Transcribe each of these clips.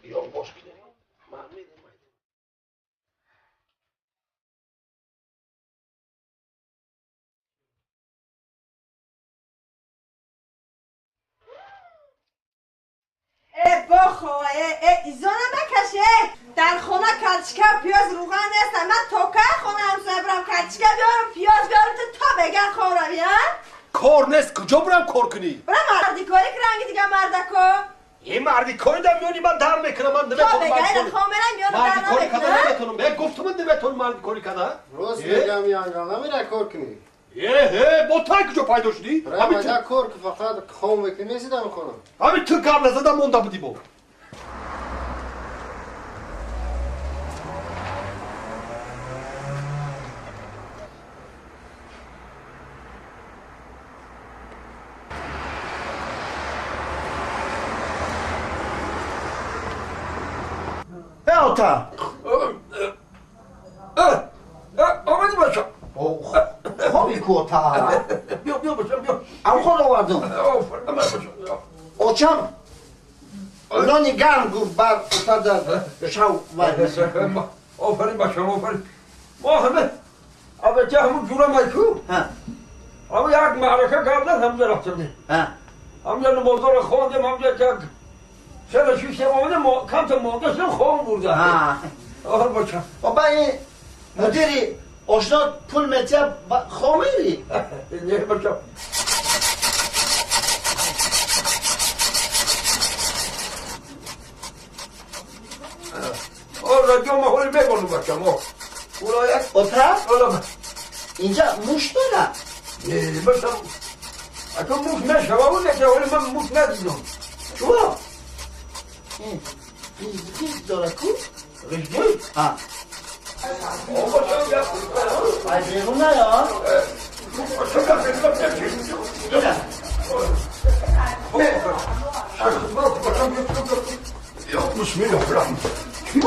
Ё бош кунем. Ман медам. Э бохо, э э изона накаш, э дар хона калчика пиёз руған нест. Ман то кай хона ҳамсоя бирам калчика биёрам, пиёз биёрам, ту то беган хом рави, а? Кор нест, куҷо бирам кор кунӣ? Бирам мардикорӣ ки ранги дига мардако. Э мардикорӣ дар миёни ман дар мекунам, ман То наметонам. бега ина хом мерам миёни дар Мардикорӣ када намекунам. наметонам. Э гуфтам, ман наметонам мардикорӣ када. Рост Э? мегам, янга, намера кор кунӣ. Э э бо тай куҷо пайдо шудӣ? Ҳамин ту кор ки фақат хом мекунӣ, неси дар хона. Ҳамин ту гап назада монда будӣ бо. Э ота. Омадӣ бача? Хоби ку ота. Биё, биё бача, биё. Ам ход овардум. Очам нони гарм гуфт бар ота дар шав вай. Офарин бачам, офарин. Мо ҳама албатта ҳамун ҷура майку. Ҳамун як маърака кардан, ҳамҷа рафтем. Ҳамҷа намозоро хондем, ҳамҷа як хеле шиштем, омадем, камта монда шудем, хом бурда. Оҳ бачам. Баба, ин мудири ошно пул метия, хом мери? Не бачам. О радио ма ҳоли мебонум бачам. О. Ура як Ота? Инҷа муш дора? Не, бачам. Ако муш мешава, он яке ҳоли ман муш надидам. Чуво? Ғиз дора ку? Ғиз? Ҳа. О бачам, як Ай берун наё? Бачам, як. Я бисмиллаҳ. Чӣ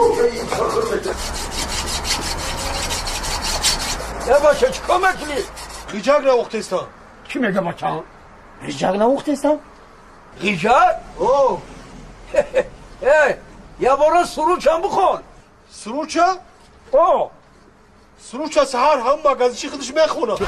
Я бача, чӣ кор мекунӣ? Ғиҷак навохтестам. Чӣ мега бачам? Ғиҷак навохтестам? Ғиҷак? О. Э, я бора суручам бихон. Суруча? О. Суруча саҳар ҳам магазинчи худаш мехонад.